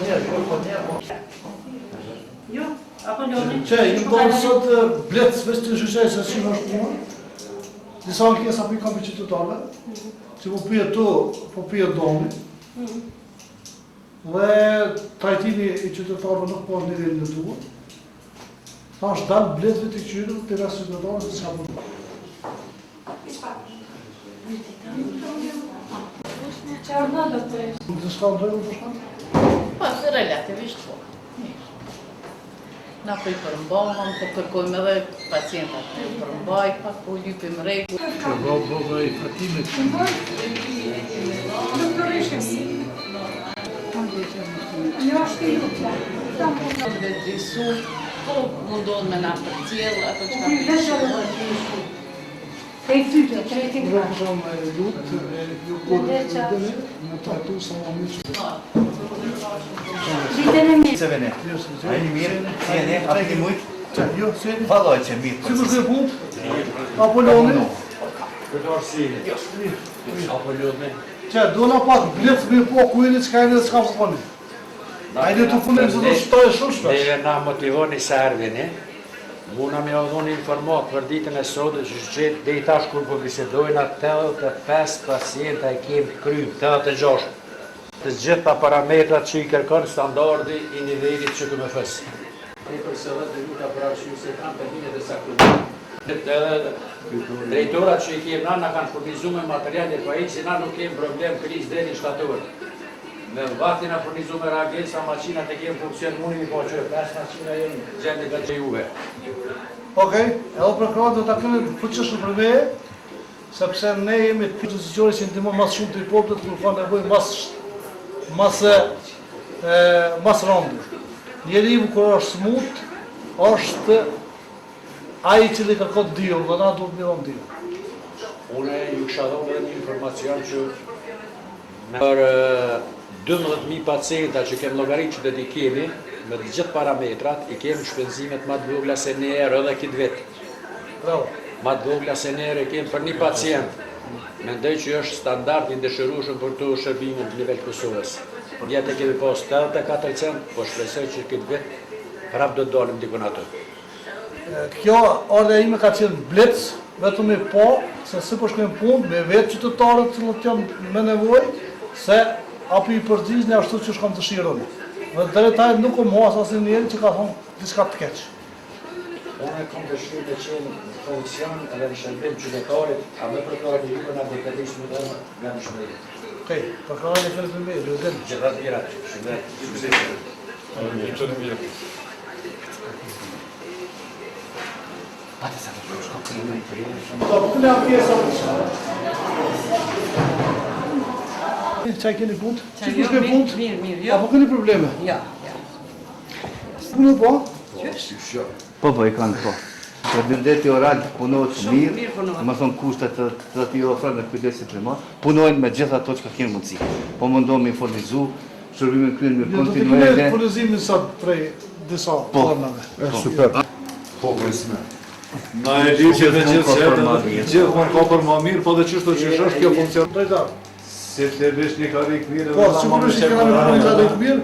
njerë, jo ka njerë, po. Jo, apo loni? Që, ju do sot blec, veç të shyshe se si është puna. Disa ankesa po i kam për qytetarëve, që po pijet tu, po pijet domi. Dhe trajtimi i qytetarëve nuk po është nivelin e duhur. Thash dal blecve të këqyrë, të ras qytetarëve se çka po duhet. Nuk të shka në rregull po shkon? Po, relativisht po. Mirë. Na po i përmbahëm, po kërkojmë edhe pacientat me u përmbaj, pak po lypim rregull. Kjo bo bo i Fatimit. Vetëdijsu, po mundohen me na përcjell ato që ka për Unë me lutë, ju kodit e dini, me trajtu sa ma mirë që Se vene. A jeni mirë? Si jeni? A keni mujt? Që, jo, si jeni? Vallaj që mirë. Si po shkoj punë? Apoloni? Që, do na pak blec me po ku jeni, çka jeni dhe çka po bëni. A jeni të punim se do shtoj shumë shpesh. Neve na motivoni sa herë vini, muna me ju dhonë informat për ditën e sotit që që deri tash kur po bisedojna 85 pacienta i kemë të krym, 86. Të gjitha parametrat që i kërkon standardi i nivelit që QKMF-së. Tepër se 10 minuta për arsye se kanë terminet e caktuara. Edhe drejtorat që i kemë na, na kanë furnizu me material e pajisje, na nuk kemë problem krizë deri në shtator. Me vati na furnizu me reagensa, maqinat e kemë funksion, mundi mi po që 5 maqina jenë gjendje gati juve. Okej, edhe për krahët do ta keni fuqishëm për me, sepse ne jemi të institucioni që ndihmon mas shumë të popullit kur ka nevojë mas mas e, mas rëndë. Njeriu kur është smut, është ai i cili kërkon ndihmë dhe na duhet me dhënë ndihmë. Unë ju kisha dhënë edhe një informacion që për 12.000 pacienta që kemë llogarit që do t'i kemi, me të gjithë parametrat, i kemi shpenzimet më të vogla se një euro edhe këtë vit. Bravo. Ma të vogla se një euro e kemi për një pacient. Mendoj që është standard i dëshirueshëm për të shërbimin në nivel të Kosovës. Vjet e kemi pas 84 cent, po shpresoj që këtë vit prap do të dalim dikun aty. Kjo ardhja ime ka qenë blec, vetëm me pa se si po shkojnë punë, me vetë qytetarët të cilët janë me nevojë, se apo i përgjigjni ashtu që kam dëshirën. Dhe deri tani nuk kom has asnjë njeri që ka thonë diçka të keq. Unë kam dëshirë me qenë në funksion edhe në shërbim qytetarit, a me përkrahjen e juve na do të rrisim edhe nga në shmëri. Okej, përkrahjen e keni për me, ju dini. Gjitha të mirat, shëndet. Po, ku janë pjesa për Qa i keni punë? Që kush ke punë? Mirë, mirë, jo. Apo keni probleme? Jo, jo. Punë po? Po, po, i kanë, po. Shëndeti oral punohet Shumë mirë, mirë punohet. më thonë kushtet të të t'i ofrojnë me kujdesin primar, punojnë me gjithë ato që kemi mundësi. Po mundohemi me furnizu, shërbimin kryen mirë Jo, do të keni kontinuere. furnizimin sot prej disa Po. formave. Super. Po, po, Na e di që të gjithë Gjithmonë ka për ma që mirë. gjithmonë ka për ma mirë, po dhe qështu që është kjo funksion. Drejtar. Si të vish një karik mirë Po, sigurisht që kena me punë një karrik mirë.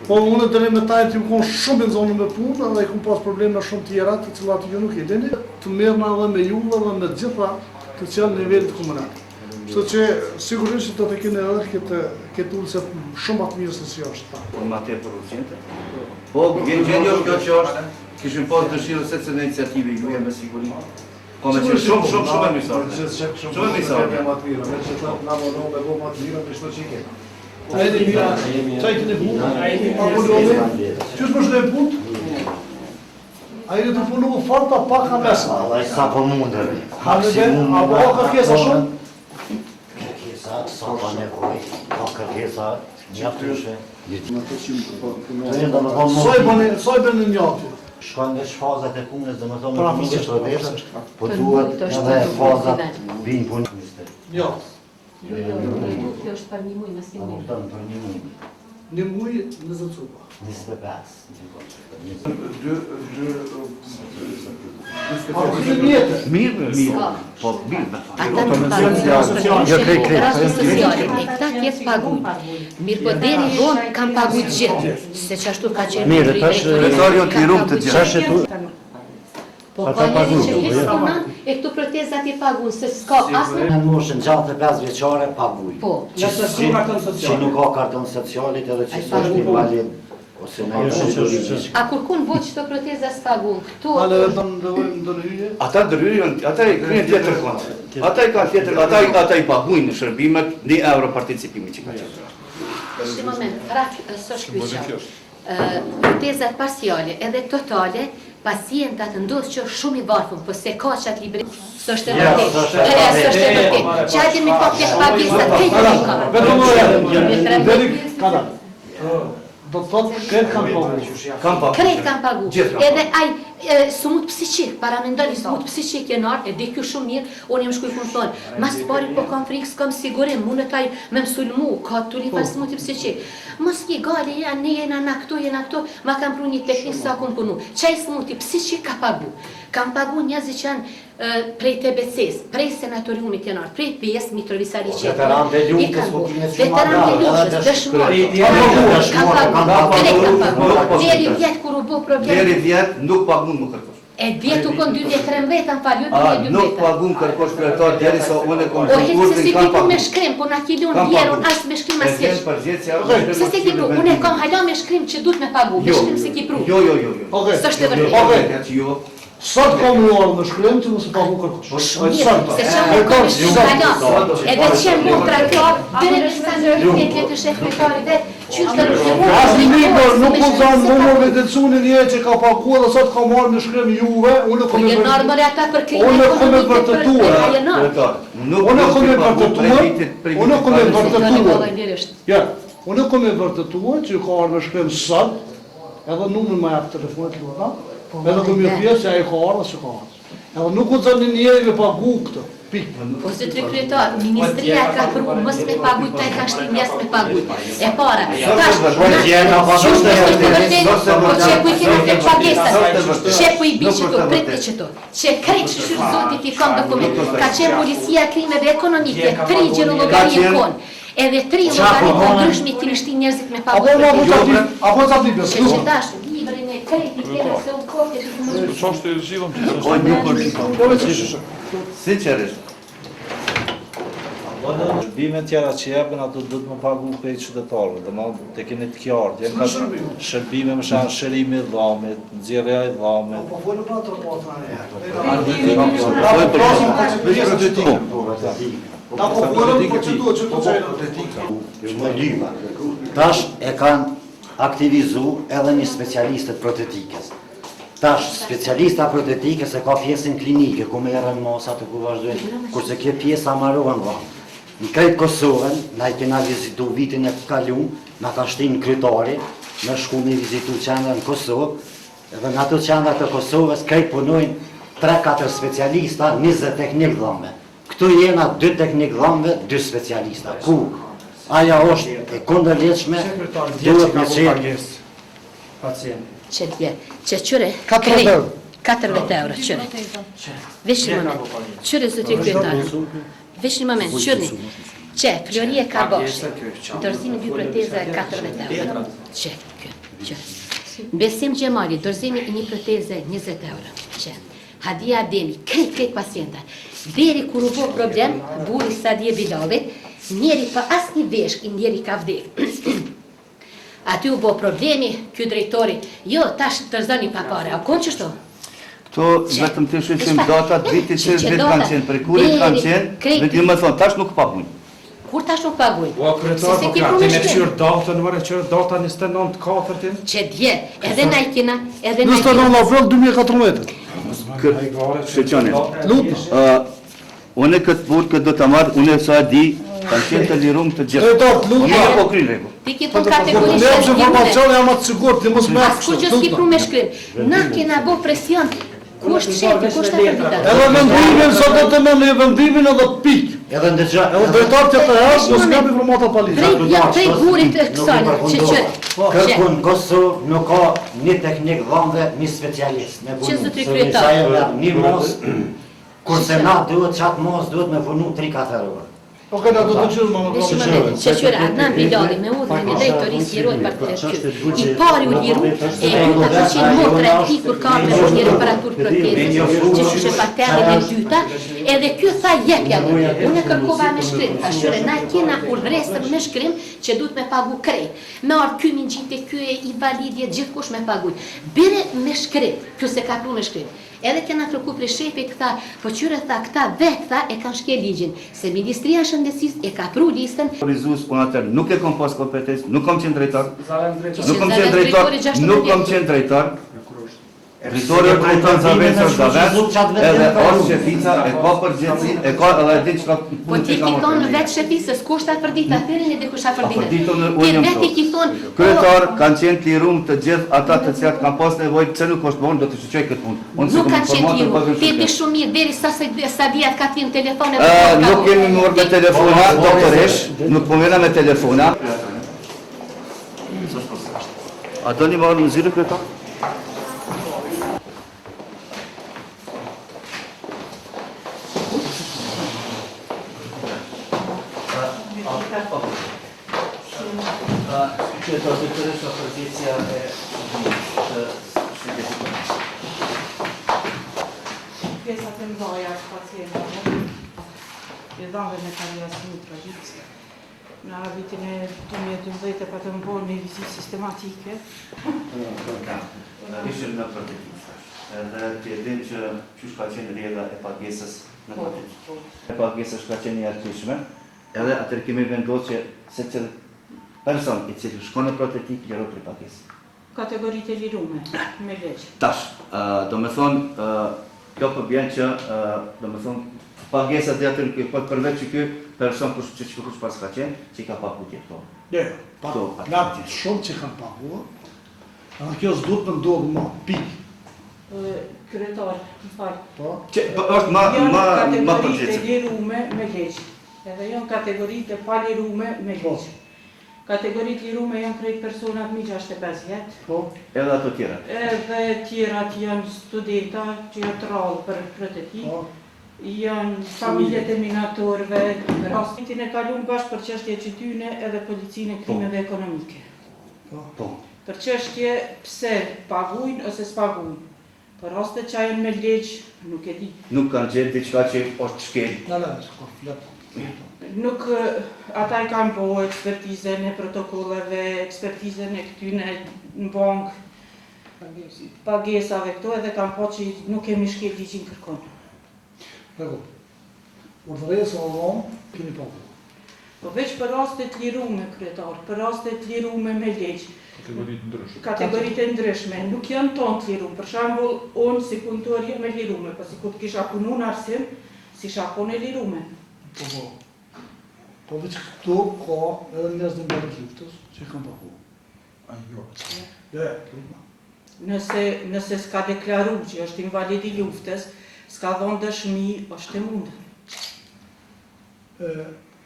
Po unë deri me tani jam kon shumë i nxonë me punë dhe i kom pas probleme shumë tjera, të cilat ju nuk i dini, të merrna edhe me juve dhe me të gjitha të që janë në nivelit komunal. Kështu që sigurisht që do të keni edhe këtë këtë ulëse shumë më të mirë se si është. Por ma tepër urgjente. Po, gjendja është kjo që është, kishim pas dëshirë se në iniciativë juaj me siguri. Po me qenë shumë shumë shumë e mirësore. Shumë e mirësore. Ma të mira, me që thotë na mundohem me bo ma të mira, me çto që i kemi. A jeni mirë? Qa i keni punë? Apo lodhi? Qysh po shkojnë punë? A jeni të punu fort a pak a mes? Vallai sa po mundemi. A në be, a po kërkesa shumë? Kërkesa sa ka nevojë, ka kërkesa mjaftueshme. Të do të thonë Sa i bëni, sa i bëni një aty? Shkojnë veç fazat e punës, do të thonë Pra, nuk përfaqësisht, është vetëm, po duhet edhe fazat vinë punë. Jo. Jo, jo, jo, kjo është për një muj, mos A një muj. kupton për një muaj. Një muj 20 copa. 25. Dy, dy, Mirë, Mirë, mirë. Po, mirë, me Ata nuk paguajnë. Jo, krejt, krejt. Rasti sociale, e këta tjetë paguajnë. Mirë po deri vonë kam pagu gjithë, se që ashtu ka qenë. Mirë, urdhri i tash, drejtorisë, Kryetari janë kam të lirum të pagu gjithë. Tash e tu, Po Ata ka njeri paguajnë, që po, hiç jo. punon, e këtu protezat i paguajnë, se s'ka asnjë Në moshën 65 vjeçare paguaj. Po. Që, Nëse s'ka karton social. Që nuk ka karton socialit edhe që Ai s'është paguaj. invalid ose në një A kur kun bo qëto proteza s'paguajnë, këtu Ale vetëm ndërrojmë ndërhyje. Ata ndërhyjnë, ata i kryejnë tjetër kont. Ata i kanë tjetër, ata i ata i paguajnë në shërbimet 1 euro participimi që ka qenë. Është një moment, rak, s'është ky qartë. Ë, Protezat parciale edhe totale, pacientat ndodh që është shumë i varfër, po se ka çat libre, s'është e Ja, vërtetë. s'është e E, s'është e vërtetë. vërtetë. Çati mi pa flet pagesat, krejt nuk ka. Vetëm Me tre Deri kada. Do të thotë krejt kanë pagu. Kam pagu. Krejt kanë pagu. Gjithë kanë Edhe ai e, sumut psiqik, paramendoni sumut psiqik janë ardhur, e di ky shumë mirë, unë jam shkuj kun thonë, mas pari po kam frikë, s'kam sigurim, mundet ai me më sulmu, ka të li fal smuti psiqik. Mos ki gale, ja, ne jena na këtu, jena këtu, ma kanë pru një teknik sa kum punu. Qaj smuti psiqik ka pagu. Kam pagu njerëzit që janë e, prej TBC-s, prej sanatoriumit janë ardhur, prej PS Mitrovica Liqetë. Veteran të I luftës, kanë po bu. kine që Veteran ma të da, luftës, edhe dëshmorë. Dëshmorë, Kanë kanë pagu, pagu. krejt kanë pagu. Nuk pagu. Deri vjet kur u bë problem Deri vjet nuk paguan më kërkosh. E vjet u kon 2013, më fal, jo A nuk 2012. paguan kërkosh kryetar derisa unë kom O hiç se urdhrin si kam ki pru me pagu. shkrim, po na ki lon Kam vjerun pagu. as me shkrim E as vjen hiç. përgjegjësia. Se si ki pru, unë e kam hala me shkrim që duhet me pagu, me Jo. shkrim se ki pru. Jo, jo, jo, jo. Okej. S'është e vërtetë. Okej. Jo. Sot kam ju ardhur në shkrim që mos e pagu kërkosh. Shumë mirë, se që më kom me shkrim hala. Edhe që motra kjo, deri në sa në rritje le të sheh kryetari vet, qysh të Asnjë libër nuk u zanë më më evidencuar një që ka paguar dhe sot ka marrë në shkrim juve, unë Po kom e janë normale ata për krime Unë kom e ekonomike, për vërtetuar. për janë normë. Kryetar, nuk Unë nuk kom e i pagu prej vërtetuar, vitit- prej unë vitit kom e katër. vërtetuar. Ja, unë kom e vërtetuar që ju ka ardhur në shkrim sot, edhe numrin më jap telefonit lutna, edhe kom ju pjesë që ai ka ardhur se ka ardhur. Edhe nuk u zënë një njeri me pagu këtë. Pikë. Po zotri kryetar, ministria ka pru mos me paguj, ta e ka shti njerëz me paguj. E para, tash, Po, gjena, pa qysh është e është e vërtetë, vërtetë, s'është e po që ku i kena vërtetë, të pagesat, s'është e vërtetë. që ku i bi Nuk që është to, e pritni vërtetë. që to, që krejt shyqyr zotit i kam dokument, ka qenë policia e krimeve ekonomike, tri Ka gjirologari e qenë- kon, edhe tri Qa po llogari të thonë? ndryshme i keni shti njerëzit me pagu. Apo ma po Jo, ta di, bre. apo ta di, Që që tash, librin e krejt i kena se unë kopje të më Qa është e zgjidhëm që O, nuk është. Po veç që Sinqerisht. Shërbime tjera që jepen ato duhet më pagu prej qytetarëve, domethënë të keni të qartë, janë ka shërbime më shanë shërimi i dhamit, nxjerrja e dhamit. Po folëm për ato po tani. Po e për Na po folëm për çdo që të çajnë. Më lyma. Tash e kanë aktivizu edhe një specialistët protetikës. Tash, specialista protetikës e ka pjesën klinike, ku merren masat e ku vazhdojnë, kurse kjo pjesa marohen dhamë. Në krejt Kosovën, na i kena vizitu vitin e kalum, na ka shtinë kryetari, me shku me vizitu qendra në Kosovë, edhe në ato qendra të Kosovës krejt punojnë 3-4 specialista, 20 teknik dhëmve. Këtu jena 2 teknik dhëmve, 2 specialista. Ku ajo është e kundërligjshme, duhet me qenë Pacient. Që dje, që qyre, 40 krejt, euro. 40 euro, qyre. Vesh një moment, qyre zotri kryetar, vesh një moment, qyrni, që Florie ka bosh, dorëzimi dy proteza e 40 euro, që, kë, që. Besim Gjemali, dorëzimi i një proteze 20 euro, që. Hadia Ademi, krejt, krejt pacientat. Deri kur u bo problem, buri Sadje Bilallit, njeri pa asnjë veshk, i njeri ka vdek. Aty u bo problemi, ky drejtori, jo, tash të zëni pa pare, a kon qështu? Këto vetëm të shishim Veç pa- datat, vitit Që- që që vit data, kanë qenë, për kurit kanë deri, qenë, krejt- vetë më thonë, tash nuk paguajnë. Kur tash nuk paguajnë? Ua, kryetar, Se se po ki ka, pru ti me me shkrim. qyrë datën, mëre, qyrë data 29 katërtin. Që dje, edhe na i kena, edhe na i 29 kena. april 2014. Shqyqoni. Lutna. Ë, unë këtë burr këtë do ta marr, unë sa e di, kanë qenë të lirum të gjithë. Drejtor, të Unë lutna. po kryn rregull. Ti ki thonë Po kategorisht ne që jam informacion jam atë sigurt, ti mos më jap Askush që s'ki pru me shkrim. Na kena bo presion. Ku është shefi, ku është Veç me letra. autoriteti? Edhe vendimin sot do të merrni vendimin edhe pikë. Edhe ndëgjo, Edhe drejtor tjetër herë, mos kam informata pa ligj. Prej, ja, prej gurit të kësaj, që që, Kërkun në Kosovë nuk ka një teknik dhomve, një specialist me punu. Që zotri Se kryetar? sa e merr një mos, kurse na duhet qatë mos duhet me punu 3-4 orë. Okej, na do të qysh më më Vesh një moment, që qyre Adnan Bilali me urdhrin e drejtorisë lirohet për ky. I pari u liru, e dyta ka qenë motra e tij kur ka ardhur me një reparatur protezës, që qyshe paternin e dyta, edhe ky tha jepja më. Unë e kërkova me shkrim, tha qyre na kena urdhresën me shkrim që duhet me pagu krejt. Me ardh ky mi ngjite, ky e invalidje, gjithkush me paguj. Bire me shkrim, ky se ka pru me shkrim. Edhe kena kërku prej shefit tha, po qyre tha këta vet tha e kanë shkel ligjin, se Ministria e Shëndetësisë e ka pru listën, Autorizues, unë atëherë nuk e kom pas kompetencë, nuk kom qenë drejtor. Ishe Nuk kom qenë drejtor, zëvendësdrejtori nuk kom 16 qenë drejtor. Drejtori është drejtor, zavendës është zavendës, edhe është shefica, e ka përgjegjësi, e ka edhe e din çka Po punë ti që ka ki marrë. thonë vetë shefisës, kush ta përdita, thirrin e dikush ta përdita. Afërditën unë Ti jam vetë i këtu. ki thonë, po, Kryetar, kanë qenë të lirum të gjithë ata të cilat kanë pas nevojë, pse nuk është bërë, do të shqyqoj këtë punë. Unë nuk s'e kanë kam qenë të informatë, liru. po Ti e di shqyqoj. shumë mirë, deri sa se sa vijat ka thirrë në telefon edhe Ë, ka Nuk kemi marrë me telefona, doktoresh, nuk po merrem me telefona. A do një marrë në zyrë kryetar? Kryetar, doktoresha përgjegjësia e të shëndetit. Pjesat e mdhaja të pacientave, i dhënve me Karias Mitrovic. Në vitin e 2012 e patëm bërë një vizitë sistematike. Ishim në protetikë. Edhe ti e din që qysh ka qenë rrjedha e pagesës në Po, protetikë. po. E pagesës ka qenë e arsyeshme. Edhe atëherë kemi vendosur që secili person i cili shkon në protetikë lirohet për pagesë. Kategoritë e lirume, me ligj. Tash, ë, do me thonë, ë, kjo po bjen që, ë, do me thonë, pagesa dhe aty nuk i po përveç që ky person kush që që kush pas ka qenë, që i ka pagu tjerë këto. Jo, jo, pa, Këto, atë. na shumë që kanë paguar, edhe kjo s'duhet me ndodhë më, pikë. Ë, Kryetar, më fal. Po, Që po, është ma Janë ma ma kategoritë e përgjegjësi. lirume me ligj. Edhe janë kategoritë e palirume me Po. ligj. Kategoritë lirume janë krejt personat mi 65 vjet. po, Edhe ato tjera. Edhe tjerat janë studenta që janë të rrallë për protetikë. po. Janë familjet e minatorëve, rastin e kalum bashkë për çështje qytyne edhe policinë e krimeve ekonomike. Po. Për çështje pse paguajnë ose s'paguajnë. Për rastet që janë me ligj, nuk e di. Nuk kanë gjetë diçka që është shkel. Na, na, s'ka flet. Nuk eh, ata i kanë bo ekspertizën e protokolleve, ekspertizën e këtyne në bankë, pagesave këto edhe kanë pa që nuk kemi shkel ligjin kërkon. Rregull. Urdhëresë o dhomë, keni paguar. Po veç për rastet lirume, kryetar, për rastet lirume me ligj, Kategoritë ndryshme. kategoritë e ndryshme, nuk janë tonë të lirum. Për shembull, unë si punëtor jam e lirume, po sikur të kisha punu në arsim, si isha punë e lirume. Po, po. Po veç këtu ka edhe njerëz në mbarit luftës që i kanë paguar. Ai jo. Jo, jo, lutna. Nëse, nëse s'ka deklaru që është invalid i luftës, s'ka dhonë dëshmi, është e mundur. E,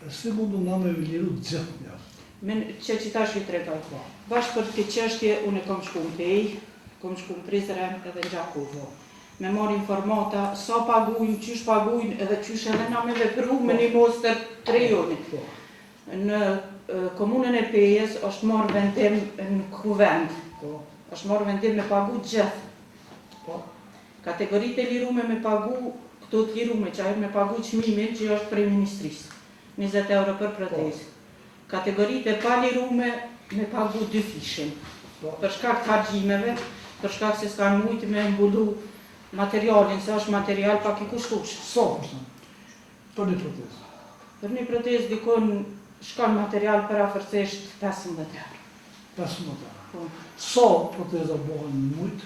e si mundu na me liru të gjithë njerëz? Men, që që tash ju tregoj. Bash për këtë çështje unë kom shku në Pejë, kom shku në Prizren edhe në Gjakovë. Me marr informata sa paguajnë, qysh paguajnë edhe qysh edhe na me vepru me një mostër të rajonit. Po. Në e, komunën e Pejës është marrë vendim në kuvend. Po, Është marrë vendim me pagu gjithë. po. Kategoritë e lirume me pagu, këto të lirume që ajo me pagu çmimin që është prej ministrisë, 20 euro për protezë. Kategoritë e palirume me pagu dy fishin. Po. Për shkak të harxhimeve, për shkak se s'kan mujt me mbulu materialin, se është material pak i kushtueshëm. Sa kushton? Për një protezë. Për një protezë dikon shkon material për afërsisht 15 euro. 15 euro. Po. Sa proteza bëhen në mujt?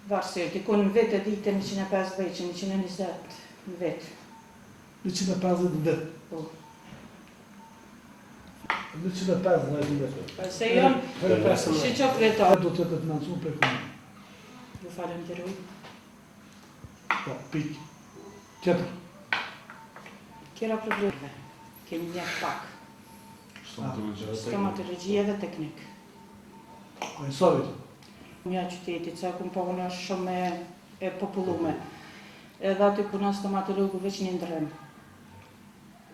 Varësisht, dikon në vit e ditë 150 që 120 në vit. 150 në vit. Po. 150 në vit. Po, Se janë, si që kryetar, Do të jetë të financuar për komunë. ju falenderoj. Po, pikë. Tjetër. Tjera probleme. Kemi një pak. Stomatologji edhe teknik. A i sa vite? Mja qytetit, sa e kum pa unë është shumë e, e popullume. Edhe aty punon stomatologu veç një ndërrim.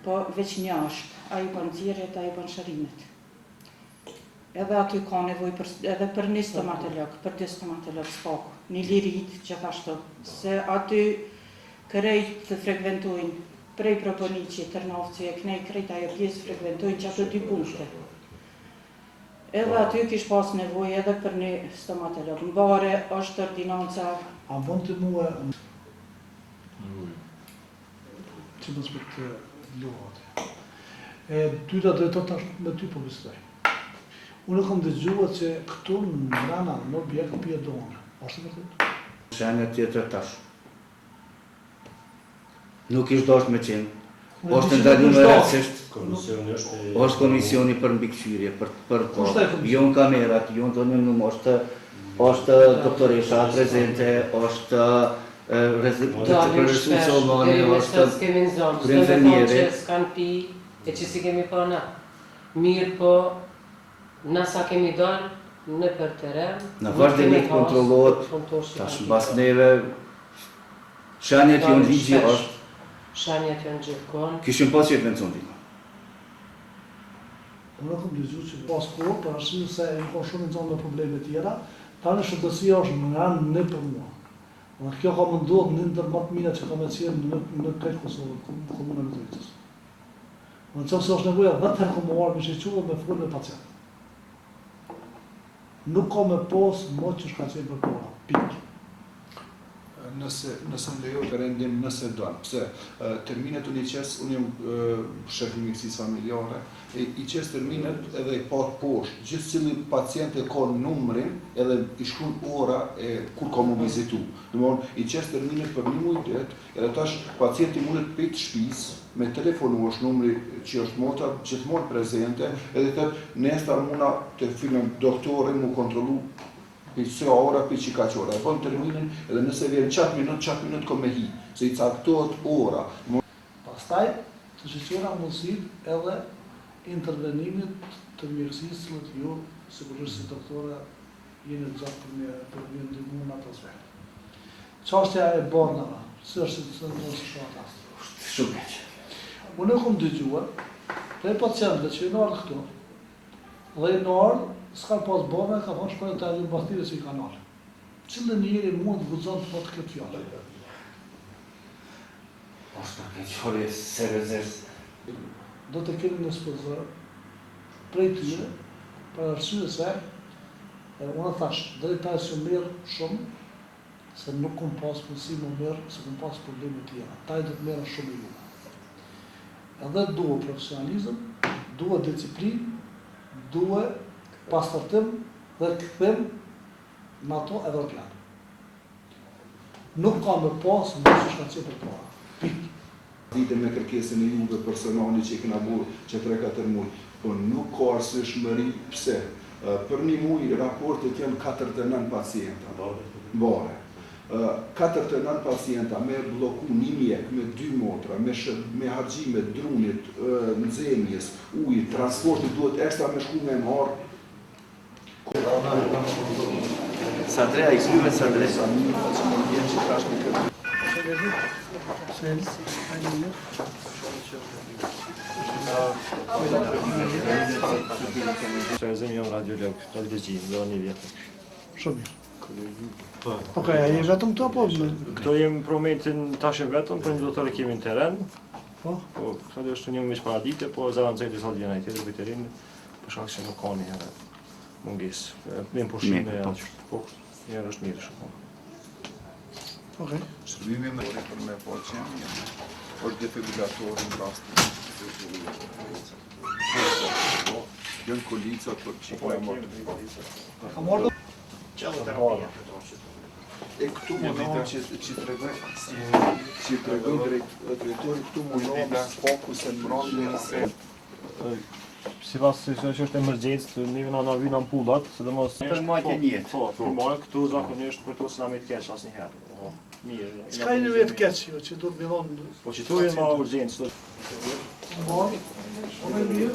Po veç një është, ai bën nxjerrjet, ai bën shërimet. Edhe aty ka nevojë për, edhe për një stomatolog, për dy stomatolog s'paku, në Iliridë gjithashtu, se aty krejt të frekventojnë, prej Proponiqi, Tërnavci e knej krejt ajo pjesë frekventojnë që ato dy punkte. Edhe aty kish pas nevojë edhe për një stomatolog. Në Bare është ordinanca A bën ti mua që mos me të luhati. E dyta drejtor tash me ty po bisedoj. Unë kam dëgjuar që këtu në mbrana në objekt pije duhan. Është e vërtetë? Shenja tjetër tash. Nuk ish dasht me qenë. Unë e Është di që ndalu nuk me është rastësisht. Komisioni është i... Është komisioni për mbikëqyrje, për për po, Kush është ai komisioni? jo në kamerat, jo në ndonjë numër, është është doktoresha prezente, është Dalim Resul shpesh, Solmani, deri me është sot s'kemi nzonë, s'do me thonë kryeinfermieri. që s'kan pi, e që si kemi pa na. Mirë po, na sa kemi dalë në për teren, Në nuk kemi vazhdimisht has kontrollohet, punëtorë që tash kanë mbas pi. neve shenjat janë Dalim ligji shpesh, është, shenjat janë gjithkohë. kishim pas qef me nxon dikon. Unë kam dëgjuar që pas kohë, për arsye se ju ka shumë nxonë me probleme tjera, tani shëndetësia është në rend një për mua. Dhe kjo ka më ndodhur një ndër më të mirat që ka me qenë në në krejt Kosovën, komunën e Mitrovicës. Dhe në qoftë se është nevoja 10 herë kom me ardhë me shiqu dhe me fol me pacient. Nuk ka me pos më që shka qenë përpara. Pikë. Nëse nëse më lejohet rendim, nëse don. Pse terminet unë i qes, unë jam shef i mjekësisë familjare, e i qes terminet edhe i pa poshtë. Gjithsecili pacient e ka numrin edhe i shkruan ora e kur ka mu vizitu. Domthon i qes terminet për një muaj ditë, edhe tash pacienti mundet prej të shtëpisë me telefonu është numri që është motra gjithmonë prezente, edhe thot nesër muna të fillon doktori mu kontrollu Pi sa ora, pi qikaq ora. E bën terminin edhe nëse vjen qat minut, qat minut kom me hi, se i caktohet ora. Pastaj të shiqojna mundësitë edhe intervenimit të mjekësisë cilët ju sigurisht si doktore jeni të zotë për me për me ndihmu në atë aspekt. Çështja e barnave, si është si si si situatë rast? Është shumë keq. Unë e kom dëgjuar prej pacientëve që janë ardhur këtu, Dhe janë ardhë, s'kanë pas barna, ka thonë shkojnë te ajo Bahtiri që i ka nalë. Cilën njeri mund të guxon të thotë këtë fjalë? Është për keqardhje seriozisht. Do të keni një sponsor prej tyre, për arsye se unë thash, deri tash jam mirë shumë, se nuk kom pas mundësi me u marrë, se kom pas probleme tjera. Taj do të merrem shumë me juve. Edhe duhet profesionalizëm, duhet disiplinë, duhet pastërtim dhe kthim në ato evropian. Nuk ka me pas më që shka qenë përpara. Pikë. Vite me kërkesën e juve personale që i kena bo që 3-4 muaj, po nuk ka arsyeshmëri pse. Për një muaj raportet janë 49 pacienta. Bare. 49 pacienta me blloku një mjek me dy motra, me shë, me harxhime drunit, nxemjes, ujit, transportit duhet ekstra me shku me marr. Sadre, a i kry me Sadre? Sa mirë, që më vjen që tash në këtë. Specializim jam radiolog, radiologji, dhe një vjetë. Shumë mirë. Po. Okej, a je vetëm këtu apo? Këto jem për momentin tash e vetëm, për një doktor e kemi në teren. Po. Po, këto është një veç para dite, po zëvendësoj disa vjen ai tjetër për teren, për shkak se nuk ka një herë mungesë. Ne pushime Mirë, po. janë, po, një herë është mirë shumë. Okej. Shërbimi me për me po qenë, është defibrilator në rastin Po, janë kolicat për qikla e marrë. Ka marrë E këtu mundohem që që tregoj që tregoj drejt drejtori këtu mundohem fokus e mbrojtje se Sipas se që është emergjencë, neve na na vynë ampullat, sidomos Për mbajtje Po, njetë. Po, për mbajtje këtu zakonisht për to s'na met keq asnjëherë. Po. Mirë. Çka jeni vetë keq jo që do të më thonë? Po që tu jenë ma urgjencë, do. Po më mirë.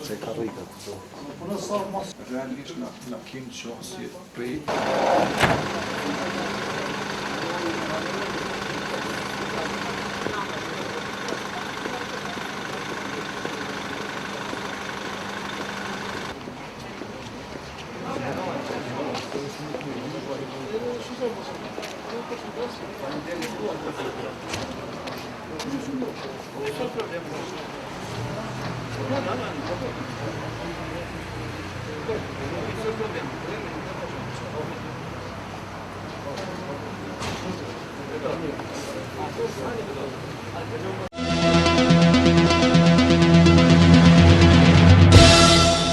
Se ka rrika këtu. Po në sa mos Realisht na na kemi qasje prej